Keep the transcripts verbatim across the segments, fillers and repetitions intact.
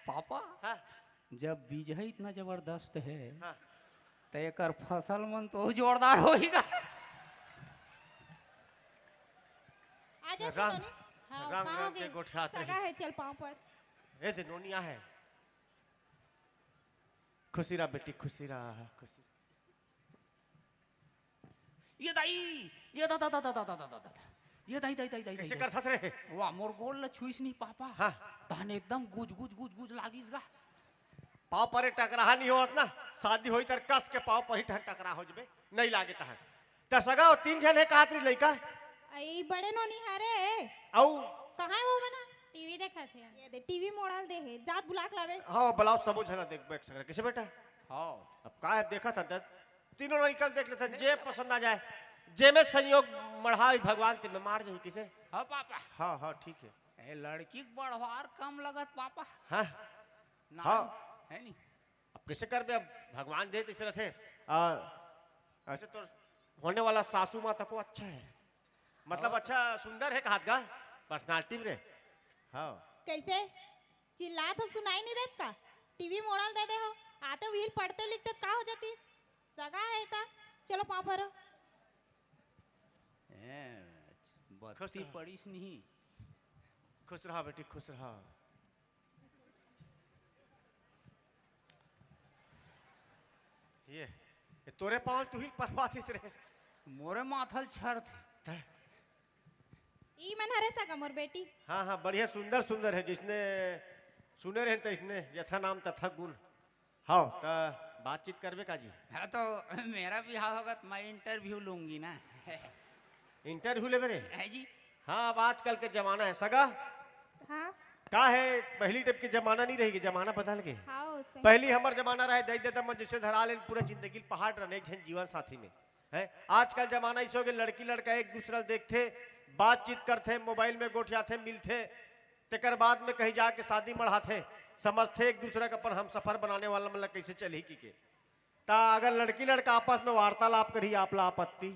Papa, हाँ। जब बीज है इतना जबरदस्त है, हाँ। तो एकर फसल मन तो जोरदार होही गा। आजा रंग, सिलोनी। हाँ, रंग, कहाँ रंग के गए? गोठियात सगा रही। है, चल पाँव पर। ए दे नोनिया है। खुशी रहा बेटी, खुशी रहा, खुशी। ये दाई, ये दा, दा, दा, दा, दा, दा, दा, दा, दा। ये दाई, दाई, दाई, दाई, कैसे दाई, कर फंस रहे? वाह, मोर गोड़ ल छुईस नहीं पापा। हाँ। तहन एकदम गुज, गुज, गुज, गुज लागिस गा। पाँव पर टकराहा नहीं होत ना, शादी होई तर कस के पाँव पर ही टक-, टकरा हो जबे, नहीं लागे तहन। त सगा, वो तीन झन है, कहा तरी लइका? आई बड़े नोनी हरे। अउ? कहाँ है वो बना? टीवी देखत हे। ये दे, टीवी मोड़ल दे हे, जात बुला के लावे। हाँ, बुलाओ, सबो झना देखबे एक संग। कैसे बेटा? हाँ। अब का है, देखत हन त तीनों लड़का ल देख लेथन, जे पसंद आ जाए, जे में संयोग मढ़ाई भगवान ते में मार जाही किसे। हाँ पापा। हाँ, हाँ, ठीक है। ए लड़की के बढ़वार कम लगत पापा। हाँ। नान हाँ। है नी? अब कैसे करबे, अब भगवान दे तैसे रथे। आ, ऐसे तो होने वाला सासू माँ तको अच्छा है, मतलब हाँ। अच्छा सुंदर है, कहात गा पर्सनालिटी में रे। हाँ। कैसे चिल्लात हो, सुनाई नहीं देत का? टीवी मोड़ल दे दे हो, आते व्हील पढ़ते लिखते का हो जातीस? सगा है ता, चलो पाँव परो। ए, खुश बत्ती रहो। पड़ीस नहीं। खुश रहा बेटी, खुश रहा। ये, ये तोरे पाँव तू ही परवातीस रे। मोरे माथल छर थे। ई मन हरे सगा मोर बेटी। हाँ, हाँ, बढ़िया, सुंदर, सुंदर है, जिसने सुने रहे तो इसने यथा नाम तथा गुण। हाँ, त बातचीत करबे का जी? हाँ, तो मेरा बिहाव होगा तो मैं इंटरव्यू लूंगी ना। इंटरव्यू लेबे रे? है जी। हाँ, अब आजकल के जमाना है सगा। हाँ। का है, पहली टाइप के जमाना नहीं रहेगी, जमाना बदल गए। हाँ, सही। पहली हमर जमाना रहे, दई ददा मन जैसे धरा लेन, पूरा जिंदगी पहाड़ रहने एक झन जीवन साथी में। है, आजकल जमाना इसे हो गया, लड़की लड़का एक दूसरा ल देखथे, बातचीत करथे, मोबाइल में गोठियाथे, मिलथे, तेकर बाद में कहीं जाके शादी मढ़ाथे, समझथे एक दूसरा के अपन हमसफर बनाने वाला मन ल कैसे चलही की के। ता अगर लड़की लड़का आपस में वार्तालाप करही, आप ला आपत्ति?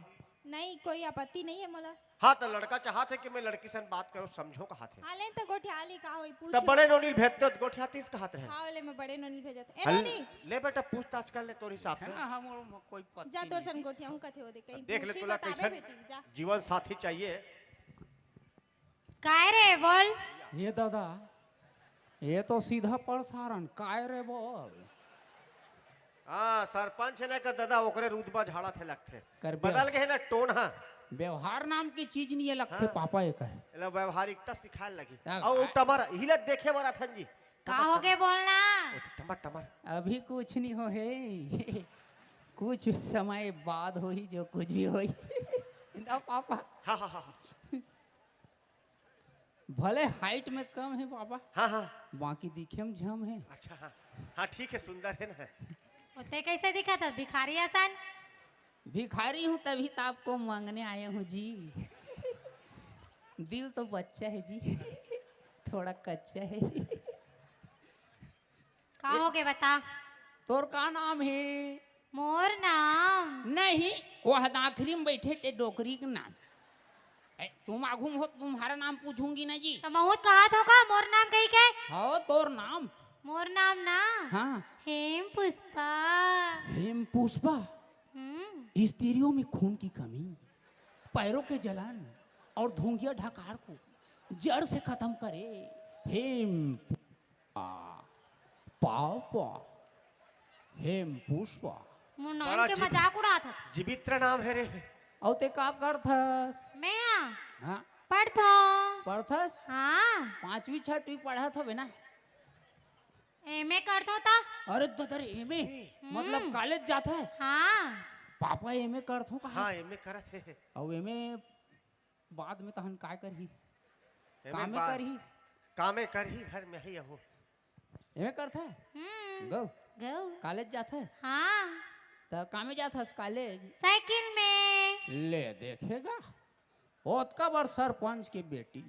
नहीं, कोई आपत्ति नहीं है मोला। हाँ, तो लड़का चाहत है कि मैं लड़की सन बात करूँ, समझो कहात है। हाँ, ले तो गोठिया ली का होई, पूछ तब लो। बड़े नोनी भेजते तो गोठियातीस कहात रहे। हाँ, ले मैं बड़े नोनी भेजत। ए हल-, नोनी। ले बेटा, पूछताछ कर ले तोर हिसाब से। हाँ, हम और कोई पत्ती जा तोर नहीं। सन गोठिया हूँ कथे हो दे कहीं देख ले पूछी तोला बतावे कैसन बेटी, जा। जीवन साथी चाहिए। काय रे बोल? ये दादा, ये तो सीधा प्रसारण, काय रे बोल। हाँ, सरपंच ने कर दादा, ओकरे रुतबा झाड़ा थे लगथे। कर बे। बदल गए ना टोन, हाँ। व्यवहार नाम की चीज नहीं है लगथे हाँ। पापा ये कहे। एला व्यवहारिकता सिखाए लगी। क्या और बात? टमर हिलत देखे बर अथन जी। का हो गे बोलना? ओ, टमर, टमर। अभी कुछ नहीं हो हे। कुछ समय बाद होही जो कुछ भी होही। ना पापा। हाँ, हाँ, हाँ, हाँ। भले हाइट में कम है पापा, हाँ, हाँ। बाकी दिखे में झम है। अच्छा, हाँ। हाँ, ठीक है, सुंदर है ना। ओ, ते कैसे दिखत हे? भिखारी असन? भिखारी हूँ, तभी तो आपको मांगने आया हूँ जी। दिल तो बच्चा है जी, थोड़ा कच्चा है। का हो गे बता? तोर का नाम है? मोर नाम? नहीं, वह आखिरी में बैठे ते डोकरी के नाम। ए, तुम आगू में हो, तुम्हारा नाम पूछूंगी ना जी। तो महूत कहा थो का मोर नाम कही के? हाँ, तोर नाम। मोर नाम ना? हाँ। हेम पुष्पा। हेम पुष्पा? हम्म। स्त्रियों में खून की कमी, पैरों के जलन और धोंगिया ढकार को जड़ से खत्म करे। हेम पुष्पा, पापा, हेम पुष्पा। मोर नाम बड़ा के जीव-, मजाक उड़ात हस। जीवित्र नाम है रे। अउ ते का करथस? मैं हाँ। हाँ। पढ़थो। पढ़थस? हाँ। पांचवी छठवीं पढ़त हवे ना? एमए करथो ता। अरे ददर एमए? हम्म। मतलब कॉलेज जाथस? हाँ। पापा एमए करथो कहा? हाँ, एमए करत हे। अउ एमए बाद में तहन काय करही? एमे कामे बा-, करही? कामे करही, घर में ही अहो। एमे करथे? हम्म। गौ? गौ। कॉलेज जाथे? हाँ। त कामे जाथस कॉलेज? साइकिल में। ले देखेगा, ओतका बड़ सरपंच के बेटी,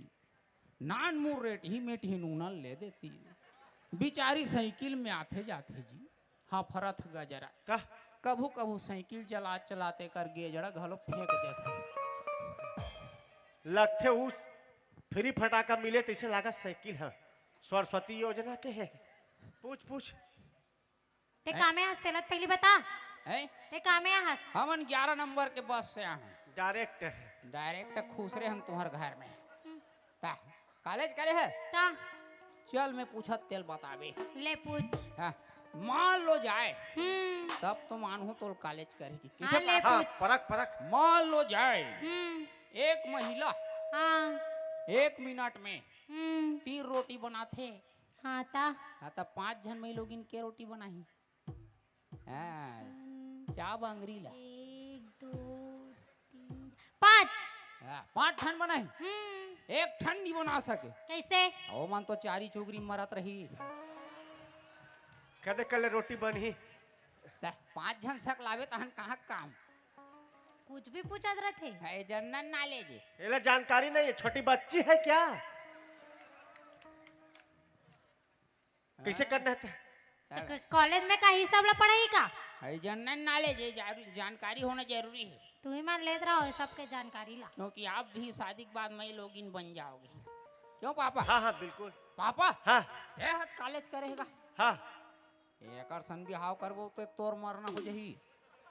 नान मुर रेटही मेटही नूना ले देती। बिचारी साइकिल में आथे जाथे जी। हाँ, फरत गजरा। त? कभू कभू साइकिल चलात चलात एकर गेजड़ा घलो फेंक देथे। लगथे उ फ्री फटाका मिले तइसे लागत साइकिल ह। सरस्वती योजना के हे। पूछ पूछ। ते कामे हस तेला त पहिली बता। हैं? ते कामे हस? हमन ग्यारह नंबर के बस से आए हैं। डायरेक्ट है। डायरेक्ट खुसरे हम तुम्हारे घर में। ता कॉलेज करे है? ता चल मैं पूछत तेल बतावे। ले पूछ। हाँ, मान लो जाए हम्म। तब तो मानहूँ तोल कॉलेज करेगी। हाँ, ले हाँ, पूछ। परख परख। मान लो जाए हम्म। एक महिला हाँ। एक मिनट में हम्म। तीन रोटी बनाथे। हाँ ता। हाँ, तब पांच झन में लोग इनके रोटी बनाही। हाँ, चाब अंगरी ला। एक, दो, तीन, पाँच। हाँ, पांच ठन बनाही। हम्म। एक ठन नहीं बना सके। कैसे? ओ मन तो चारी चुगरी मरत रही। कदे कले रोटी बनही। त पांच झन सक लावे तहन कहाँ काम? कुछ भी पूछत रहते। है जनरल नॉलेज। एला जानकारी नहीं है, छोटी बच्ची है क्या? कैसे करना है? तो क- कॉलेज में का हिसाब ला पढ़ाई का? है जनरल नॉलेज है, जारू- जानकारी होना जरूरी है। तू ही मान लेत रहो सबके जानकारी ला। क्योंकि आप भी शादी के बाद मैं लोगिन बन जाओगे। क्यों पापा? हाँ हाँ बिल्कुल। पापा, हाँ ए हाथ कॉलेज करेगा। हाँ। एकर सन बिहाव करबो तो तोर मरना हो जाही।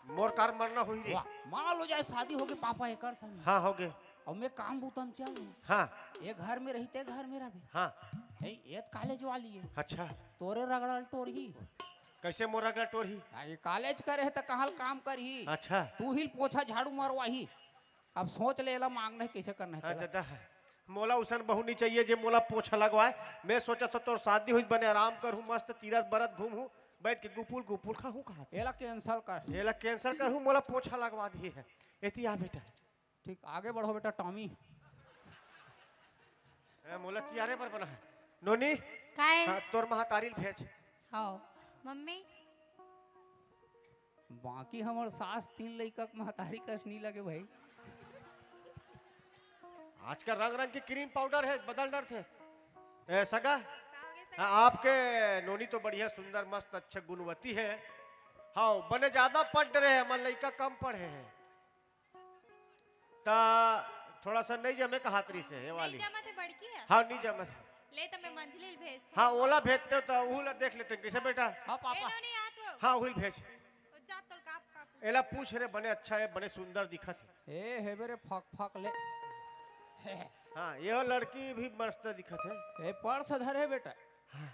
मोर कार मरना होही रे। वाह, मान लो जाए शादी हो गई पापा एकर सन। हाँ हो गए। और मैं काम बूता में चल दूँ। हाँ ये घर में रही ते घर में रही। हाँ। ए, ये तो कॉलेज वाली है। अच्छा। तोरे रगड़ल टोरही। कैसे मोर रगड़ल टोरही? आ, ये कॉलेज करे है तो कहाँ काम करही? अच्छा। तू ही पोछा झाड़ू मरवाही। अब सोच ले एला मांगना है कैसे करना है हाँ तेला। दादा, मोला उसन बहू नहीं चाहिए जे मोला पोछा लगवाए। मैं सोचा था तोर शादी हुई बने आराम करूँ, मस्त तीरथ बरत घूमूँ, बैठ के गुपुल गुपुल खाहूँ कहा। एला कैंसिल कर। एला कैंसिल करूँ, मोला पोछा लगवा दिए है। एती आ बेटा। ठीक, आगे बढ़ो बेटा टॉमी। ए, मोला तियारे पर बना है। नोनी, काय? हाँ, तोर महतारी ल भेज। हाँ। मम्मी। बाकी हमर सास तीन लइका के महतारी कस नहीं लगे भाई। आजकल रंग रंग के क्रीम पाउडर है, बदल डरथे। ए, सगा, हाँ, आपके नोनी तो बढ़िया, सुंदर, मस्त, अच्छा, गुणवती है। हाँ, बने ज्यादा पढ़ रहे हैं, हमर लइका कम पढ़े हैं। ता थोड़ा सा नहीं जमे कहात रही से, ये वाली। जमत है बड़की है। हाँ, नहीं जमत। ले तो मैं मंझली भेज हाँ, ओला भेजते हो तो उहू ला देख लेते हैं। कैसे बेटा? हाँ पापा। नहीं आ तो। हाँ, उही भेज। जा तो काप काप। एला पूछ रे, बने अच्छा है, बने सुंदर दिखत है। ए हेबे रे फक फक ले। हाँ, ये लड़की भी मस्त दिखत है। ए पर्स धरे बेटा। हाँ।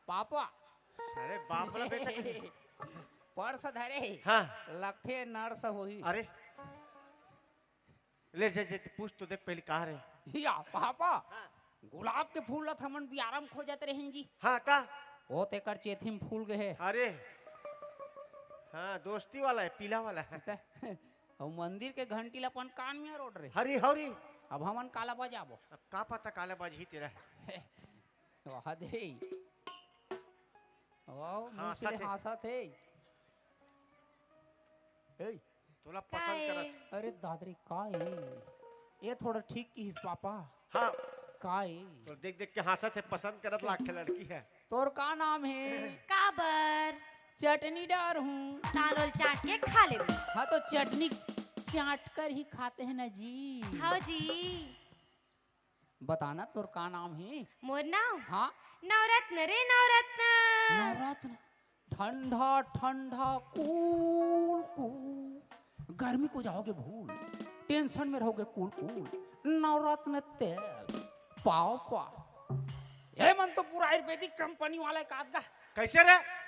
पापा। अरे बाप रे बेटा। पर्स धरे। हाँ। लगथे नर्स होही। अरे ले जे, जे पूछ तो देख पहले कहा रहे। या पापा। गुलाब के फूल ला हमन बियारम खोजत रहेन जी। हाँ का? ओ तेकर चेथी में फूल गए है। अरे हाँ, दोस्ती वाला है, पीला वाला है। ते- अउ मंदिर के घंटी ला अपन कान में रोड रहे। हरी हरी। अब हमन काला बजाबो। अब का पता काला बजही तेरा। वाह दे। वाह, हाँ, मुख ले सच है। हाँसत हे। ए, तोला पसंद करत। अरे दादरी का ए? ये थोड़ा ठीक किहिस पापा। हाँ। का ए? तो देख देख के हाँसत है, पसंद करत लागथे लड़की है। तोर का नाम है? काबर? चटनी डार हूँ। तालोल चाट के खा लेबे। हाँ तो चटनी चाट कर ही खाते हैं ना जी। हाँ जी। बताना तोर का नाम है? मोर नाम हाँ। नवरत्न रे नवरत्न। नवरत्न। ठंडा ठंडा कूल कूल। गर्मी को जाओगे भूल। टेंशन में रहोगे कूल कूल। नवरत्न तेल पाओ पाओ। ये मन तो पूरा आयुर्वेदिक कंपनी वाला एक आदगा। कैसे रे?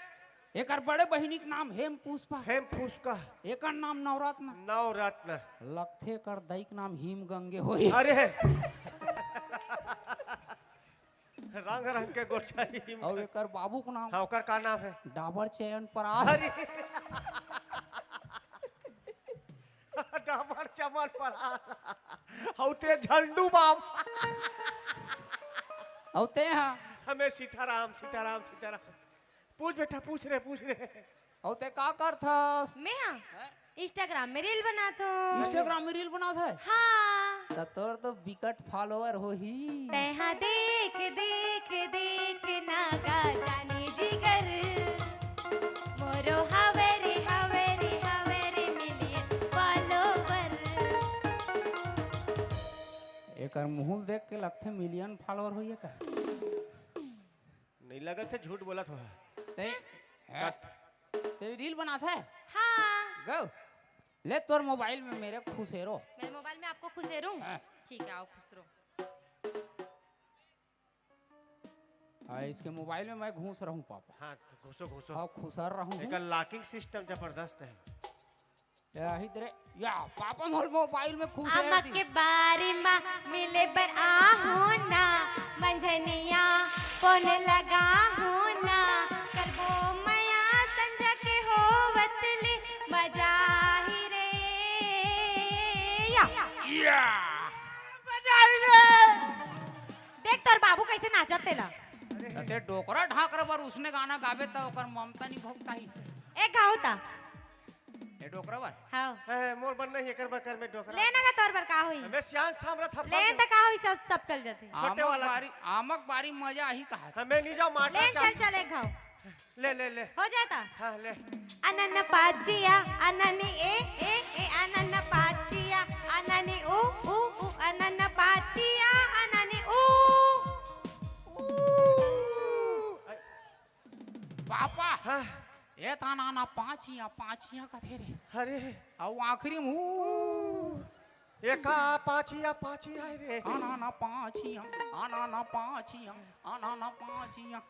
एकर बड़े बहिनी के नाम हेम पुष्पा। हेम पुष्पा। एकर नाम नवरत्न। नवरत्न। लगथे एकर दई के नाम हिम गंगे होई। अरे रंग रंग के गोठियारी। और एकर बाबू के नाम हाँ, ओकर का नाम है? डाबर चयन परास। अरे डाबर चमन परास। हौ ते झंडू बाम। और ते हाँ। हमें सीताराम, सीताराम, सीताराम। पूछ बेटा, पूछ रे, पूछ रे। और ते का करथस? मैं हाँ इंस्टाग्राम में रील बनात हूँ। इंस्टाग्राम में रील बनात है? हाँ। त तोर तो बिकट फॉलोअर होही। तैहा देख देख देख नागा जानी जिगर मोरो हवे रे हवे रे हवे रे मिलियन फॉलोवर। एकर मुंह देख के लगथे मिलियन फॉलोअर होई एकर। लगत हे झूठ बोलत हो। ते, हैं? ते रील बनात हे? हाँ। गौ, ले तोर मोबाइल में मेरे खुसेरो। मेरे मोबाइल में आपको खुसेरूं? हाँ। ठीक है, आओ खुसरो। हाँ, इसके मोबाइल में मैं घुस रहूं पापा। हाँ, घुसो घुसो। हाँ, खुसर रहूं। एकर लॉकिंग सिस्टम जबरदस्त है। यही तेरे, या पापा मोर मोबाइल में खुसेर अम्मा दी। के बारी मा मिले बर आहू ना, मंझनिया फोन लगाहू ना, करबो मया संझा के होवत ले मजा ही रे। या। या। देख तोर बाबू कैसे नाचत तेला। ते डोकरा ढाकरा बर उसने गाना गाबे त ओकर ममता नहीं भोगता ही। ए गाओ ता। ए डोकरा बर। हाँ। ए, मोर बर नहीं, एकर बर कर में डोकरा। लेना का तोर बर का होई? हमें सियान सामरत हफ्ता लेन में। त का होई सब, सब चल जाते। छोटे आमक वाला। बारी, आमक बारी मजा आही कहा। हमें नहीं जाओ माटा लेन चल चाट। चल एक घाव। ले ले ले। हो जाता। हाँ ले। अनन पाचिया, अनन ए ए ए, अनन पाचिया, अनन उ उ उ, अनन पाचिया, अनन उ। पापा, हाँ। ए ताना ना पाचिया, पाचिया कथे रे। अरे। अउ आखिरी में ऊ। एका पाचिया पाचिया रे। आना ना पाचिया, आना ना पाचिया, आना ना पाचिया।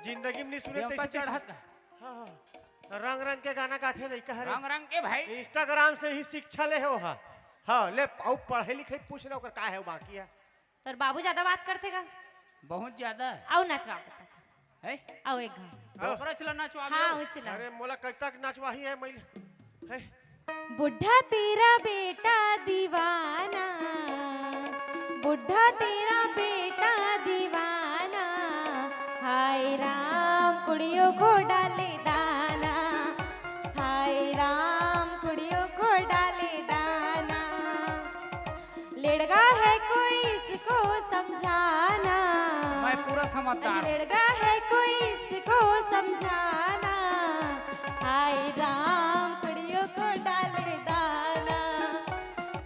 जिंदगी में नहीं सुने देवता तैसे तैसे। चढ़त का। हाँ, हाँ। रंग रंग के गाना गाथे लइका हरे। रंग रंग के भाई। Instagram से ही शिक्षा ले हो हा। हाँ, ले, अउ पढ़े लिखे पूछ ले, ओकर का है बाकी है। तोर बाबू ज्यादा बात करथे का? बहुत ज्यादा। आओ नचवा बता। है? आओ एक घाव। डोकरा चला नचवा हाँ, लो। उचला। अरे मोला कब तक नचवाही है मैल। है। बुढ़ा तेरा बेटा दीवाना, बुढ़ा तेरा बेटा दीवाना, हाय राम कुड़ियों को डाले दाना, हाय राम कुड़ियों को डाले दाना। लेड़गा है कोई इसको समझाना। मैं पूरा समझदार हूँ। लेड़गा है कोई इसको समझाना। हाय राम कुड़ियों को डाले दाना।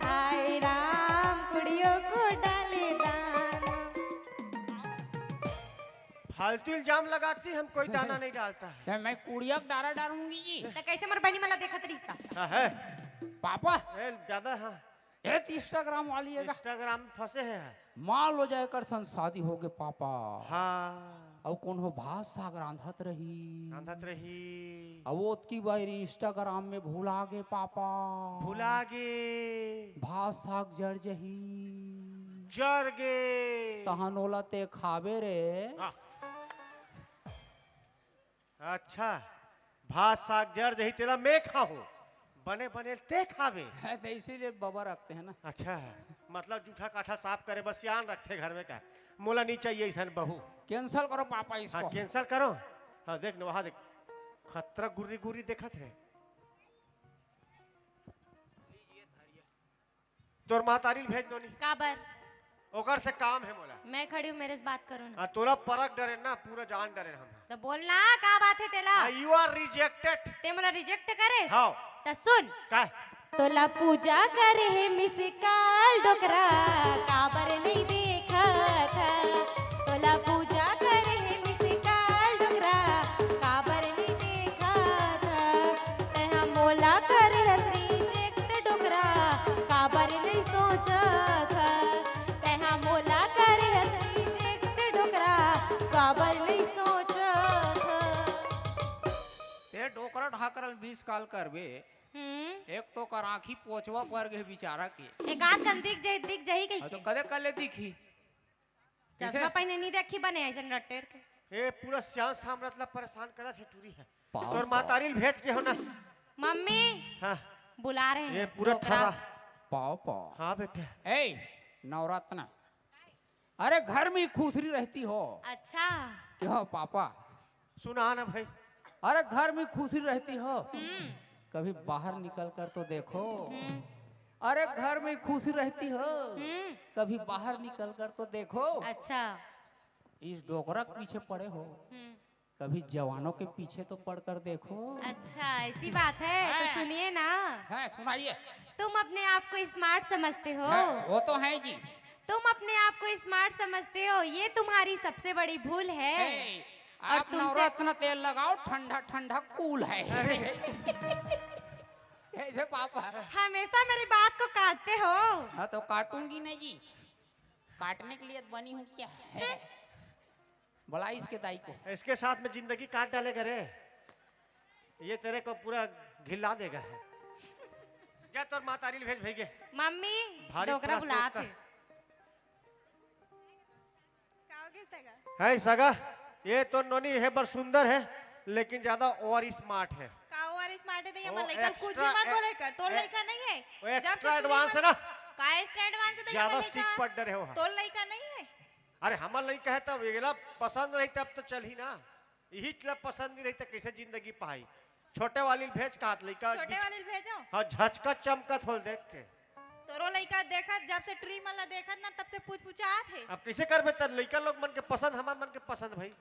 हाय राम कुड़ियों को डाले दाना। फालतू इल्जाम लगाती, हम कोई दाना नहीं डालता है। क्या मैं कुड़िया का डारा डारूंगी जी? तो कैसे मोर बहनी मला देखत रिश्ता? हाँ है। पापा, ए, ज्यादा हाँ। ए त Instagram वाली है का? Instagram में फंसे हैं। मान लो जाए कर सन शादी हो गए पापा। हाँ। अउ कौन हो भात साग रांधत रही। रांधत रही। अब ओतकी बार Instagram में भुला गे पापा। भुला गे। भात साग जर जही। जर गे। तहन ओला ते खाबे रे। हाँ। अच्छा, भात साग जर जही तेला मैं खाहूँ, बने बने ते खाबे। है तो इसीलिए बबा रखते हैं ना। अच्छा, मतलब जूठा काठा साफ करे बस सियान रखथे घर में का। मोला नहीं चाहिए ऐसन बहू। Cancel करो पापा इसको। हाँ, cancel करो। हाँ, देख न वहाँ देख, खतरा गुर्री गुर्री देखत रे। तोर महतारी ल भेज नोनी। काबर? ओकर से काम है मोला। मैं खड़ी हूँ, मेरे से बात करो ना। हाँ, तोला परख डरे ना, पूरा जान डरे हम। तो बोलना, का बात है तेला? हाँ, you are rejected। ते मोला reject करे? हाँ। तो सुन। का? तोला पूजा करे हे मिस काल डोकरा, काबर नहीं देखत? तोला पूजा करे हे मिस काल डोकरा, काबर नहीं देखत? तैहा मोला करे हस reject डोकरा, काबर नहीं सोचत? तैहा मोला करे हस reject डोकरा, काबर नहीं सोचत? ते डोकरा ढाकरल miss call करबे। हम्म। एक तो कर आँखी पोचवा पर गे बिचारा के। एक आध कन दिख जाही, दिख जाही कही हाँ, तो के। कदे कर ले दिखी। चश्मा पहने नहीं देखी बने ऐसे रटेर के। ए, पूरा सियान सामरत ला परेशान करत हे टूरी है। पापा। तोर महतारी ल भेज के हो ना। मम्मी हाँ। बुला रहे हैं। ये पूरा डोकरा। थर्रा। पापा। हाँ बेटे। ए, नवरत्न। अरे घर में खुसरी रहती हो। अच्छा। क्यों पापा? सुना ना भाई। अरे घर में खुसरी रहती हो। हम्म। कभी बाहर निकल कर तो देखो। हम्म। अरे घर में खुसरी रहती हो। हम्म। कभी बाहर निकल कर तो देखो। अच्छा। इस डोकरा के पीछे पड़े हो। हम्म। कभी जवानों के पीछे तो पड़ कर देखो। अच्छा, ऐसी बात है तो हाँ। सुनिए ना। हाँ, सुनाइए। तुम अपने आप को smart समझते हो। हाँ, वो तो है जी। तुम अपने आप को स्मार्ट समझते हो, ये तुम्हारी सबसे बड़ी भूल है। ए, और आप तुमसे नवरत्न तेल लगाओ, ठंडा ठंडा कूल है। अरे। ऐसे पापा। हमेशा मेरी बात को काटते हो। हाँ, तो काटूंगी ना जी, काटने के लिए तो बनी हूँ क्या? बुला इसके दाई को। इसके साथ में जिंदगी काट डालेगा रे। ये तेरे को पूरा घिला देगा है। जा तोर मातारी ल भेज भइगे। मम्मी, भारी डोकरा प्लास्टिक बुलात का। हे। का हो गे सगा? है सगा, ये तो नोनी है, बड़ सुंदर है, लेकिन ज्यादा ओवर स्मार्ट है। का ओवर स्मार्ट है? तो ये वो मन लइका कुछ भी extra मत ए-, बोले कर। तोर ए-, लइका नहीं है। वो जब से extra तू advance है ना। का extra advance है? तो ये ज्यादा मन सीख लइका, पढ़ डरे हो। तोर लइका नहीं है। अरे, हमर लइका है, तब एला पसंद रही, तब तो चलही ना। इही ला पसंद नहीं रही, तो कैसे जिंदगी पाई? छोटे वाली ल भेज, कहत लइका छोटे बिच-, वाली ल भेजो। हाँ, झचका चमकत होल देख के। तोरो लइका देखत, जब से टुरी मन ला देखत ना, तब से पूछ पूछात हे। अब कैसे करबे, तर लइका लोग मन के पसंद, हमार मन के पसंद भाई।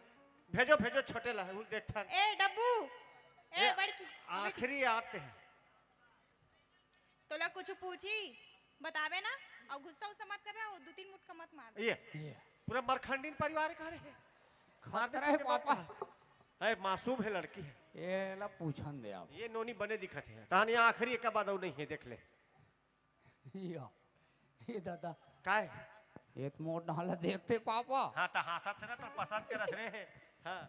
भेजो, भेजो छोटे ला, उल देखथन। ए डब्बू, ए ए, बड़की, आखिरी आते हैं। तोला कुछ पूछी, बतावे ना, अउ गुस्सा उस्सा मत करबे, वो दू तीन मुटका मत मार दे। ये, ये। पूरा मरखंडीन परिवार का रे। खतरा है पापा। अरे मासूम है, लड़की है। ये ला पूछन दे आप। ये नोनी बने दिखत है। तहन यहाँ आखिरी एक बाद अउ नहीं है, देख ले। या, ये दादा। काय? ये तो मोर डाला देखते पापा। हाँ, तो हाँसत है ना, तो पसंद करत रे। हाँ।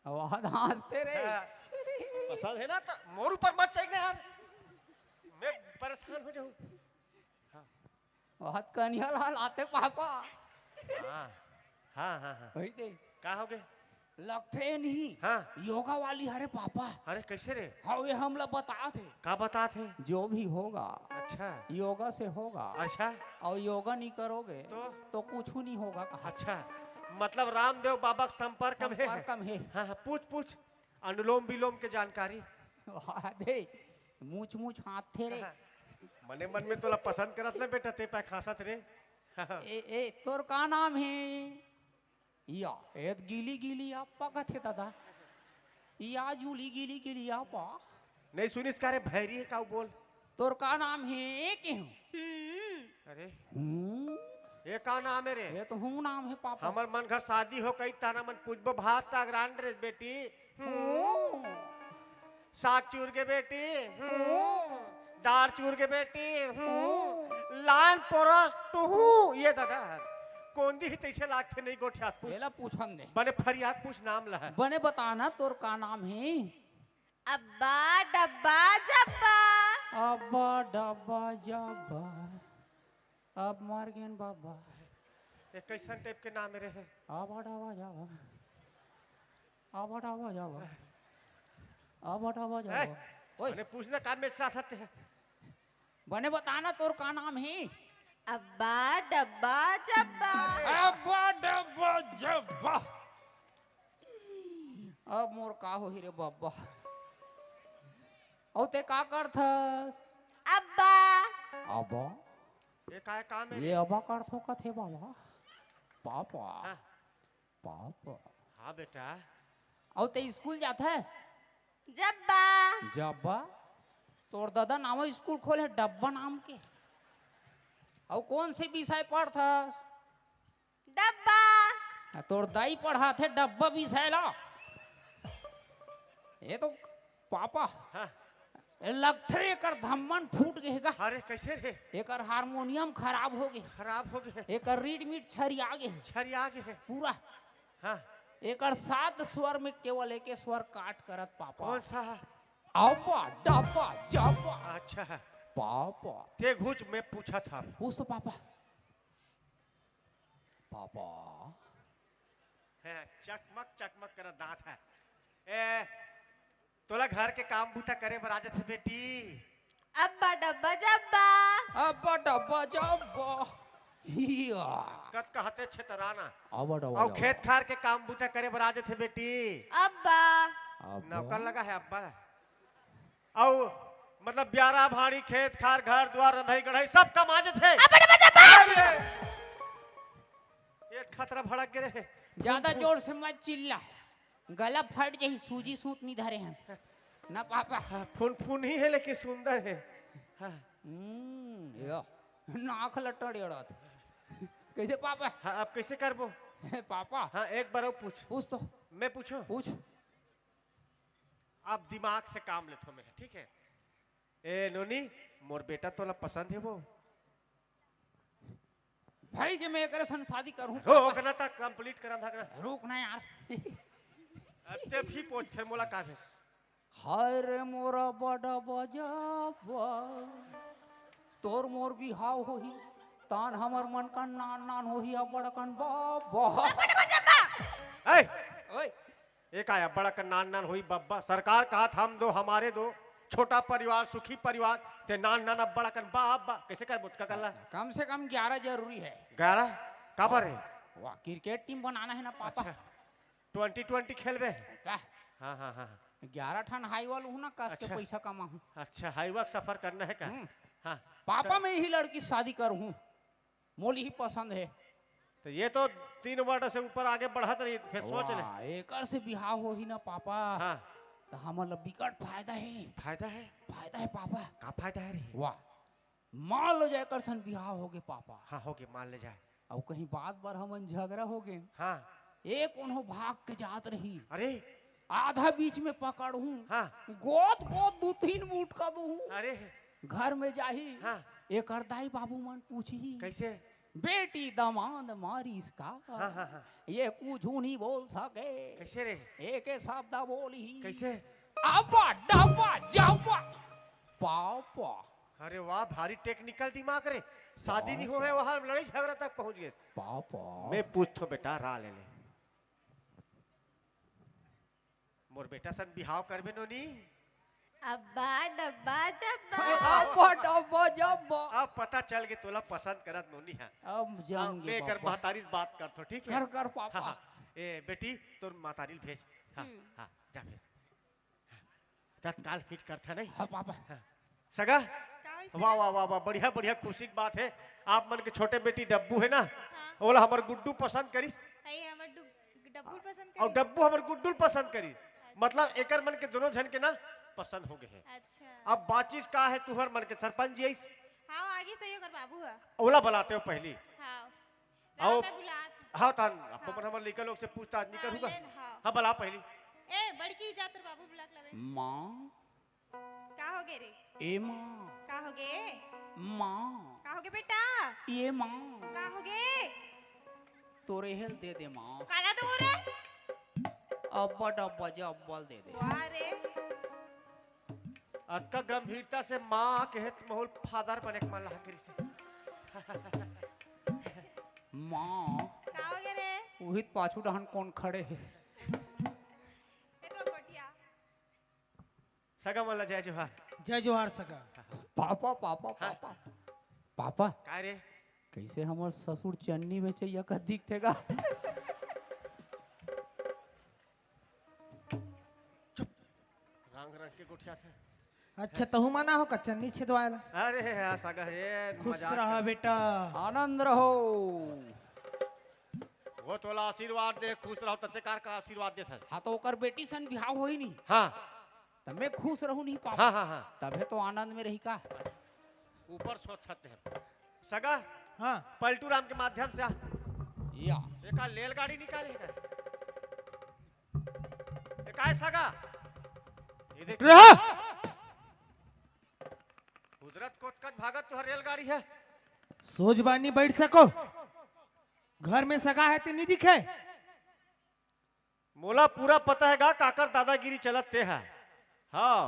अब आज हाँसते रे। हाँ। पसंद है ना, तो मोर ऊपर मत चढ़ ना यार, मैं परेशान हो जाऊँ। हाँ। बहुत कनिया ला लाते पापा। हाँ, हाँ, हाँ, हाँ। वही दे। का हो गए? लगथे नहीं। हाँ। योगा वाली हरे पापा। अरे, कैसे रे? हाँ, वे हमला बतात हे। का बतात हे? जो भी होगा, अच्छा। योगा से होगा। अच्छा। और योगा नहीं करोगे, तो? तो कुछ नहीं होगा कहा। अच्छा, मतलब रामदेव बाबा के संपर्क में है? संपर्क में है। हाँ, हाँ, पूछ, पूछ। अनुलोम विलोम के जानकारी? अरे, मूछ मूछ हाथ थे रे। हाँ, मने मन में तोला पसंद करत ना बेटा, ते पै खासत रे। ए, ए, तोर का नाम है? या, ए त गीली गीली अप्पा कथे दादा। या जूली गीली गीली अप्पा। नहीं सुनिस का रे, भैरी है का बोल? तोर का नाम है के हूँ? हम्म। अरे। हम्म। ये का नाम है रे? ये तो हूँ नाम है पापा। हमर मन घर शादी हो कई ताना मन पूछबो भात साग रांध रे बेटी। हम्म। हम्म। साग चूर के बेटी। हम्म। दार चूर के बेटी। हम्म। हम्म। लान पोरस टुहू। ये दादा, कोंदी ही तैसे लागथे नहीं गोठियात पूछ। एला पूछन दे। बने फरियाक पूछ नाम ला है। बने बता ना तोर का नाम है? अब्बा डब्बा जब्बा। अब्बा डब्बा जब्बा। अब मर गेन बाबा। ये कैसन टाइप के नाम रहे? आवा डावा जावा। आवा डावा जावा। आवा डावा ए, जावा। ओए। मने पूछना काम में साथ आते हैं। बने बताना तोर का नाम है? अब्बा डब्बा जब्बा। अब्बा डब्बा जब्बा। अब मोर का होही रे बाबा। अउ ते का करथस? अब्बा। अब्बा? ये काय काम है ये रे? अब्बा करथो कथे बाबा। पापा। हाँ। पापा। हाँ बेटा। अउ ते स्कूल जाथस? जब्बा। जब्बा? तोर दादा नावा स्कूल खोले हे डब्बा नाम के। अउ कौन से विषय पढ़थस? डब्बा। आ, तोर दाई पढ़ाथे डब्बा विषय ला। ये तो पापा। हाँ। ए, लगथे एकर धम्मन फूट गे हे गा। अरे, कैसे रे? एकर हारमोनियम खराब हो गे। खराब हो गे। एकर रीड मीट छरिया गे हे। छरिया गे हे। पूरा। हाँ। एकर सात स्वर में केवल एके स्वर काट करत पापा। कौन सा? अब्बा, डब्बा, जब्बा। अच्छा। पापा। ते घुच में पूछा था। पूछ तो पापा। पापा। हैं, चकमक चकमक करत दांत हे। ए, तोला घर के काम बूता करे बर आ जाथे बेटी। अब्बा डब्बा जब्बा। अब्बा डब्बा जब्बा। हिया। कत कहते छेतराना। अब्बा डब्बा अउ जब्बा। खेत खार के काम बूता करे बर आ जाथे बेटी। अब्बा। अब्बा। नौकर लगा हे अब्बा। अउ मतलब ब्यारा भाड़ी, खेत खार, घर दुआर, रंधई गढ़ई, सब काम आ जाथे। अब्बा डब्बा जब्बा। अरे! ये खतरा भड़क गे रे। ज्यादा जोर से मत चिल्ला, गला फट जाही, सूजी सूत नहीं धरे हैं ना पापा। हाँ, फुन फुन ही है लेकिन सुंदर है। हाँ। हम्म, यो, नाक लटड़ एड़त। कैसे पापा? हाँ, अब कैसे करबो? पापा। हाँ, एक बार और पूछ। पूछ तो। मैं पूछूं? पूछ। अब दिमाग से काम लेथो मैं, ठीक है? ए नोनी, मोर बेटा तोला पसंद हे वो? भाई, जे मैं एकरे सन शादी करूं, रोक ना, तक complete करन धक ना। रुक ना यार। अते भी पूछ, फिर मोला का है? हाय रे मोरा बड़ा बजाबा, तोर मोर बिहाव होही, तान हमर मन का नान नान होही, अब्बड़ अकन बाबा। ए! ओए। ए का अब्बड़ अकन नान नान होही बब्बा? सरकार कहत हम दो हमारे दो, छोटा परिवार सुखी परिवार, ते नान नान अब्बड़ अकन बाबा। कैसे करबो त का करला? कम से कम ग्यारह जरूरी है। ग्यारह? काबर है? वाह, cricket team बनाना है ना पापा। अच्छा, twenty twenty खेलबे? वाह। हाँ, हाँ, हाँ, हाँ। ग्यारह ठन हाईवा लूहूं ना, कस के अच्छा। पैसा कमाहूं। अच्छा, हाईवा के सफर करना है का? हम्म। हाँ। पापा, तो मैं यही लड़की से शादी करूं, मोला यही पसंद है। तो ये तो तीन word से ऊपर आगे बढ़त रही, फिर सोच ले। वाह, एकर से बिहाव होही ना पापा, हाँ। तो हमन ला बिकट फायदा है। फायदा है? फायदा है पापा। का फायदा है रे? वाह, मान लो जाए एकर सन बिहाव होगे पापा। हाँ, होगे, मान ले जाए। अउ कहीं बात बर हमन झगड़ा होगे। हाँ। ए कोनो भाग के जात रही। अरे। आधा बीच में पकड़हूं। हाँ। गोद गोद दू तीन मुटका दूहूं। अरे। घर में जाही। हाँ। एकर दाई बाबू मन पूछही। कैसे? बेटी दमांद मारिस का? हाँ, हाँ, हाँ। ए कुछू नहीं बोल सके। कैसे रे? एके शब्द बोलही। कैसे? अब्बा डब्बा जब्बा पापा। अरे वाह, भारी technical दिमाग रे। शादी नहीं हो है, वहां लड़ाई झगड़ा तक पहुंच गए। पापा। मैं पूछथो बेटा, राय ले ले। मोर बेटा सन बिहाव करबे नोनी? अब्बा डब्बा जब्बा। अब्बा डब्बा जब्बा। अब पता चल के तोला पसंद करत नोनी है। अब जाऊंगी मैं कर पापा। महतारी से बात करथो, ठीक है? कर, कर पापा। हाँ, हाँ। ए बेटी, तोर महतारी भेज। हाँ, हम्म। हाँ, जा भेज। तत्काल fit करथा नहीं? हाँ, पापा। हाँ। सगा? का होइस वाह, सगा? वाह, वाह, वाह, बढ़िया, बढ़िया, खुशी की बात है। आप मन के छोटे बेटी डब्बू है ना, हाँ। ओला हमर गुड्डू पसंद करिस। अई, हमर डु-, डब्बू पसंद अउ करिस। डब्बू हमर गुड्डू ल पसंद करिस। अच्छा। मतलब, एकर मन के दोनों झन के ना पसंद हो गए हैं। अच्छा। अब बाचिस का है, तुहर मन के सरपंच जी आइस। हाँ, आगे सही ओकर बाबू है। ओला बुलाते हो पहली। हाँ। अउ मैं बुलात हूँ। हाँ, तहन अपन हाँ। हमर लइका लोग से पूछताछ नहीं हाँ, करूँगा। ले न, हाँ। हाँ, बुला पहली। ए, बड़की जा तोर बाबू बुला के लावे। माँ। का हो गे रे? ए माँ। का हो गे? माँ। का हो गे बेटा? ए माँ। का हो गे? तोरे हेल दे दे माँ। काला दो रे? अब्बा डब्बा जे अब्बल दे दे। वाह रे। अतका गंभीरता से माँ के हेत महूल फादर बने के मन ला करिस। माँ। का हो गे रे? उहित पाछू डहन कोन खड़े हे? ए तो गोटिया। सगा मन ला जय जोहार। जय जोहार सगा। पापा, पापा, हाँ। पापा। पापा। का रे? कैसे हमर ससुर चन्नी बेचैया का दिखथे गा? चुप। रंग रंग के गोठियाथे। अच्छा, तहू मना हो का चन्नी छेदवाए ला? अरे, हाँ, सगा, ये खुश मजाक रहा कर। बेटा। आनंद रहो। वो तोला आशीर्वाद दे, खुश रहो, तते कार का आशीर्वाद देथे। हाँ, तो ओकर बेटी सन बिहाव होही नहीं। हाँ। त मैं खुश रहूं नहीं पापा। हाँ, हाँ, हाँ। तभे तो आनंद में रही का। ऊपर सोचत है। सगा, हाँ। पलटू राम के माध्यम से आ। या। एका रेलगाड़ी निकाले का? ए काय सगा? ये देख। रहा। कुदरत कोत कत भागत तुहर रेलगाड़ी है। सोच बानी बैठ सको। घर में सगा है ते नहीं दिखे। मोला पूरा पता है गा काकर दादागिरी चलत ते है। हाँ,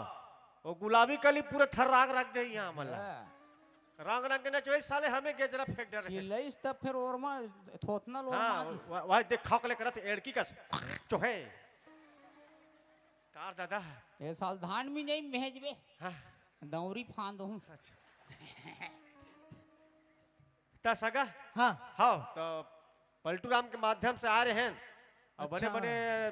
वो गुलाबी कली पूरे थर्राग रख दे यहाँ हमला। हाँ। रंग रंग के नचोई साले हमें गेजरा फेंक डर रहे। चिल्लईस तब फिर ओरमा थोथना लोरमा हाँ, दिस। वा-, वाह देख खौक लेकर रथ एड़की का चोहे। कार दादा। ए साल धान मिंजई में हेजबे। हाँ। दौरी फांद हूँ। अच्छा। त सगा? हाँ। हाँ, त पलटू राम के माध्यम से आ रहे हैं। अब बने अच्छा। बने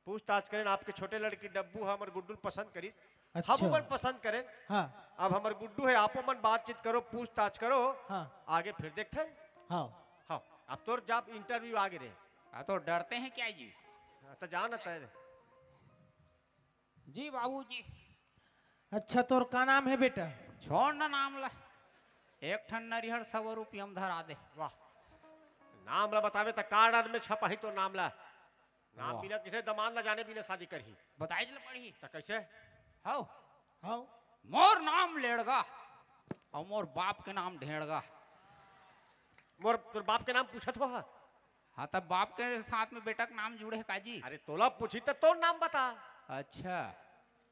पूछताछ करें, आपके छोटे लड़की डब्बू ह हमर गुड्डू ल पसंद करिस। अच्छा। हम ओमन पसंद करें। हाँ। अब हमर गुड्डू है, आप ओमन बातचीत करो, पूछताछ करो। हाँ। आगे फिर देखते हैं। हाँ। हाँ, अब तोर जब interview आगे रे। हाँ, तो डरते हैं क्या जी? हाँ, तो जाओ ना तय। जी बाबूजी। अच्छा, तोर का नाम है बेटा? छोड़ ना नाम ला, एक ठन नरिहर सवा रुपया में धरा दे। वाह। नाम ला बताबे त कार्ड आर्ड में छपाही तोर नाम ला। नाम वाह। बिना किसे दमांद ला जाने बिना शादी करही। बताए ला पड़ही। त कैसे? हव। हव। मोर नाम लेड़गा अउ मोर बाप के नाम ढेड़गा। मोर, तोर बाप के नाम पूछत हो हा? हाँ, तब बाप के साथ में बेटा के नाम जुड़े हे का जी? अरे तोला पूछी त तोर नाम बता। अच्छा,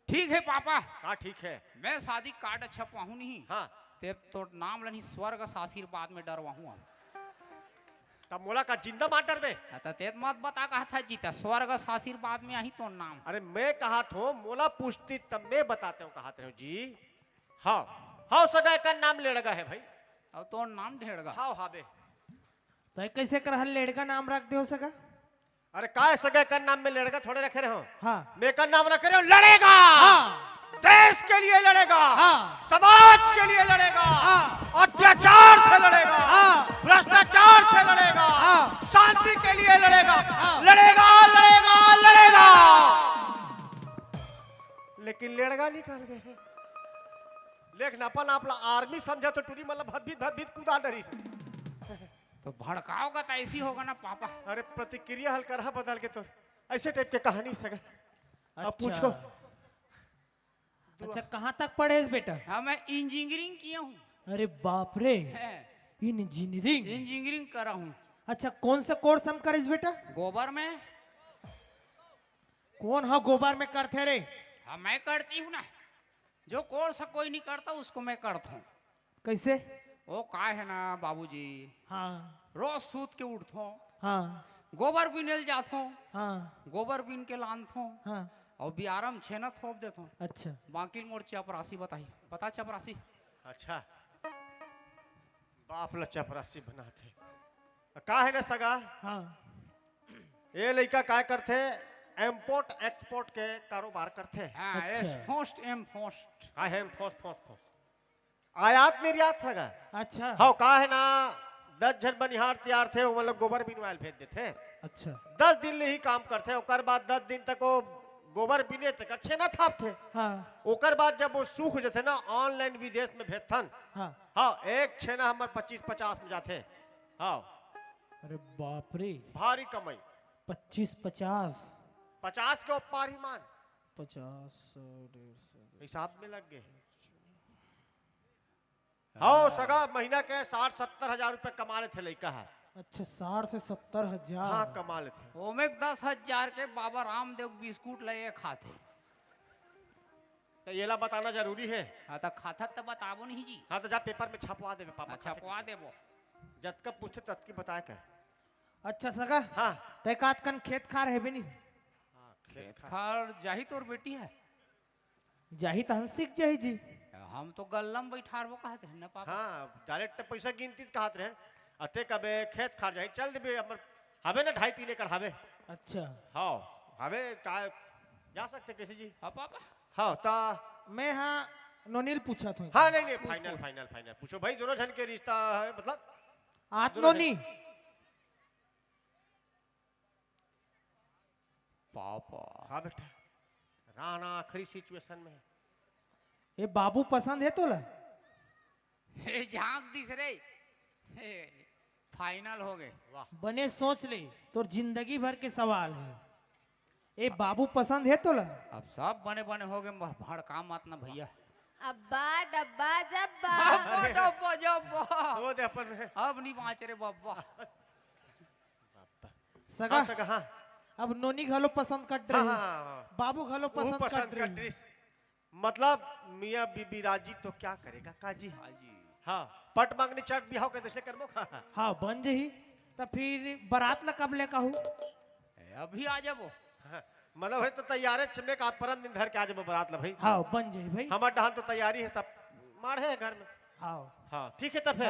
ठीक हे पापा। का ठीक हे? मैं शादी कार्ड छपवाहूँ नहीं। हाँ। ते तोर नाम ल नहीं स्वर्ग से आशीर्वाद में डरवाहूँ अब। तब मोला का जिंदा मार डरबे? हाँ, त ते मत बता, कहा था जी, त स्वर्ग से आशीर्वाद में आही तोर नाम। अरे मैं कहा थो, मोला पूछती तब मैं बताते हूँ, कहा थे जी। हाँ, हाँ, सगा एकर नाम लेड़गा हे भाई। अउ तोर नाम ढेड़गा। हाँ, हाँ बे। तय कैसे करहल लेड़गा नाम रख दे हो सगा? अरे काय सगा एकर नाम में लेड़गा थोड़े रखे रहे हो? हाँ। मैं एकर नाम रखे रहे हो लड़ेगा। हाँ। देश के लिए लड़ेगा। हाँ। समाज के लिए लड़ेगा। हाँ। अत्याचार से लड़ेगा। हाँ। भ्रष्टाचार से लड़ेगा। हाँ। शांति के लिए लड़ेगा। हाँ। लड़ेगा, लड़ेगा, लड़ेगा। लेकिन लेड़गा निकल गए। लेख न अपन आप ला आर्मी समझा तो टूरी मतलब भत भीत भत भीत कूदा डरी। तो भड़काओगा तो ऐसी होगा ना पापा। अरे प्रतिक्रिया हल करहा बदल के तो ऐसे टाइप के कहानी सगा। अब अच्छा। पूछो। अच्छा, कहाँ तक पढ़े हस बेटा? हाँ, मैं इंजीनियरिंग किया हूँ। अरे बाप रे, हैं। इंजीनियरिंग? इंजीनियरिंग करा हूँ। अच्छा, कौन सा कोर्स हम करिस बेटा? गोबर में। कौन हा गोबर में करथे रे? हाँ, मैं करती हूँ ना, जो कोर्स कोई नहीं करता उसको मैं करता हूँ। कैसे? वो का है ना बाबूजी, हाँ। रोज सूत के उठथों, हाँ। गोबर बीने ल जाथों, हाँ। गोबर बीन के लानथों, हाँ। अउ बियारा म छेना थोप देथों। अच्छा। बाकी ल मोर चपरासी बताही। बता चपरासी। अच्छा। बाप ला चपरासी बनाथे। का है ना सगा? हाँ। ये लइका काय करथे? इम्पोर्ट एक्सपोर्ट के कारोबार करथे। हाँ, अच्छा। Ex post imposed. का है इम्पोस्ट, फोस्ट, फोस्ट? आयात निर्यात सगा। अच्छा। हाँ, का है ना, दस झन बनिहार तैयार थे, वो मतलब गोबर बिनवायल भेज देथे। अच्छा। दस दिन ले ही काम करथे, ओकर बाद दस दिन तक वो गोबर बिने तक छेना थापथे। हाँ। ओकर बाद जब वो सूख जथे ना, ऑनलाइन विदेश में भेजथन। हाँ। हाँ, एक छेना हमर पच्चीस पचास में जाथे। हाँ। अरे बाप रे। भारी कमाई। पच्चीस पचास। पचास के ऊपर ही मान। पचास, सौ, डेढ़ सौ। हिसाब में लग गए। हाँ, हाँ। सगा महीना के साठ सत्तर हजार रुपए कमा लेथे लइका ह। अच्छा, साठ से सत्तर हजार। हाँ, कमा लेथे। ओमे दस हजार के बाबा रामदेव बिस्कुट ले खाथे। त येला बताना जरूरी हे। हाँ, त खाथत त बताबो नहीं जी। हाँ, त जा पेपर में छपवा देबे, पापा हाँ, खाथे छपवा के। देबो। जतका पूछथे ततकी बताए के। अच्छा सगा, हाँ। तय कात कन खेत खार हेबे नी? हाँ, खेत खेत खार। खार जाही तोर बेटी ह। जाही तहन सीख जाही जी। हम तो गल्ला म बैठारबो कहत रहे न पापा। हाँ, डायरेक्ट पैसा गिनती कहत रहे। अते कबे खेत खार जाही, चल देबे, हमर हवे ना ढाई तीन एकड़ हवे। अच्छा। हाँ, हवे का, जा सकथे कैसे जी? हाँ पापा। हाँ, त मैं हाँ नोनी ल पूछत हूँ। हाँ, नहीं, नहीं, फाइनल, फाइनल, फाइनल। पूछो भाई, दोनों झन के रिश्ता है, मतलब, आत दोनों झन नोनी। पापा। हाँ बेटा, राना आखिरी सिचुएशन में है। ए बाबू पसंद हे तोला? हे झांक दिस रे। हे, फाइनल हो गए। वाह। बने सोच ले, तोर जिंदगी भर के सवाल हे। ए बाबू पसंद हे तोला? अब सब बने बने हो गए, भ-, भड़का मत ना भैया। अब्बा डब्बा जब्बा। अब्बा डब्बा जब्बा। वो दे अपन में। अब नहीं बाँच रे बब्बा। सगा, हाँ, सगा, हाँ। अब नोनी घलो पसंद कट हाँ, रही। हाँ, हाँ, हाँ। बाबू घलो वो पसंद पसंद कट रही। कट रही। मतलब मियाँ बीबी राजी तो क्या करेगा काजी? काजी। हाँ, पट मांगनी चट बिहाव के देखे करबो का? हाँ, बन जही। त फिर बारात ला कब ले कहू? ए, अभी आ जाबो। हाँ, मतलब है तो तैयारे छे में का परन दिन धर के आ जाबो बारात ला भाई। हाँ, बन जही भाई। हमार डहान तो तैयारी है सब, माढ़े है घर में। हाँ। हाँ, ठीक है तब फिर।